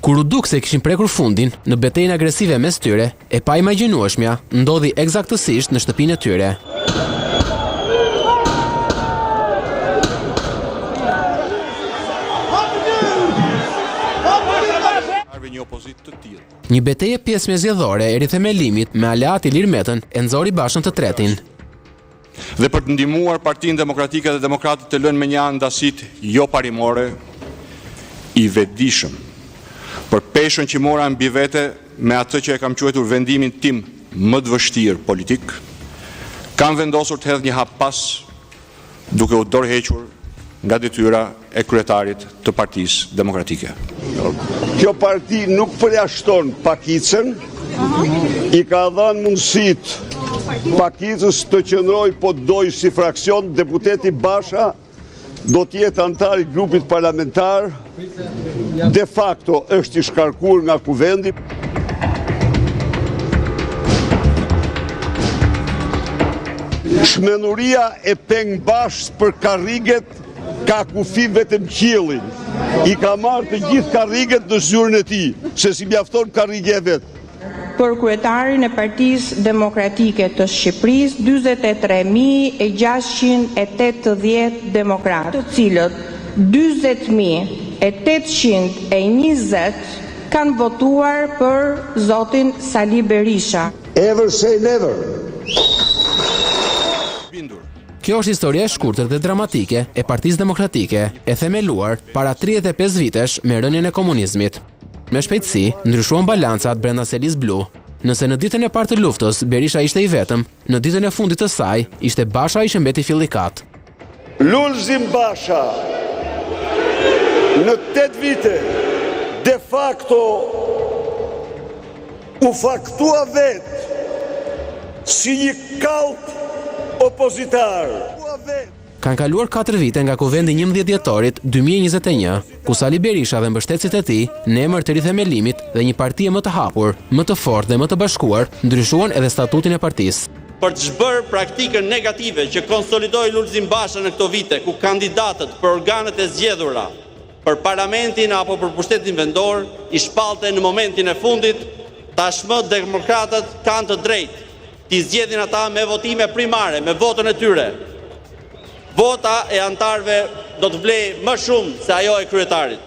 Kur u duk se kishin prekur fundin në betejën agresive mes tyre, e paimagjinueshmja ndodhi ekzaktësisht në shtëpinë e tyre. Një betejë e pjesshme zgjedhore e Rithemelimit me aleat Ilir Metën e nxori Bashën të tretin. Dhe për të ndihmuar Partinë Demokratike dhe demokratët të lënë mënjanë ndasitë joparimore, i vetëdijshëm për peshën që mora mbi vete me atë që e kam quajtur vendimin tim më të vështirë politik, kam vendosur të hedh një hap pas duke u dorëhequr nga detyra e kryetarit të Partisë Demokratike. Kjo parti nuk përjashton pakicën, i ka dhënë mundësitë pakicës të qëndrojë po të dojë si fraksion, deputeti Basha do të jetë anëtar i grupit parlamentar, de facto është i shkarkuar nga kuvendi. Çmenduria e Peng Bashës për karriget ka kufi vetëm qiellin. I ka marrë të gjithë karriget në zyrën e tij, se s'i mjafton karrigia e vet. Për kryetarin e Partisë Demokratike të Shqipërisë 43.680 demokratë, të cilët 40.820 kanë votuar për zotin Sali Berisha. Ever say never. Kjo është historia e shkurtër dhe dramatike e Partisë Demokratike, e themeluar para 35 vitesh me rënien e komunizmit. Me shpejtësi, ndryshuan balancat brenda selisë blu. Nëse në ditën e parë të luftës Berisha ishte i vetëm, në ditën e fundit të saj ishte Basha ai që mbeti fillikat. Lulzim Basha në 8 vite de facto u faktua vetë si një kallp opozitar. Kanë kaluar 4 vite nga kuvendi i 11 dhjetorit 2021, ku Sali Berisha dhe mbështetësit e tij, në emër të rithemelimit dhe një partie më të hapur, më të fortë dhe më të bashkuar, ndryshuan edhe statutin e partisë. Për të zhbërë praktikën negative që konsolidoi Lulzim Basha në këto vite, ku kandidatët për organet e zgjedhura për parlamentin apo për pushtetin vendor i shpallte në momentin e fundit, tashmë demokratët kanë të drejtë t'i zgjedhin ata me votime primare, me votën e tyre. Vota e anëtarëve do të vlejë më shumë se ajo e kryetarit.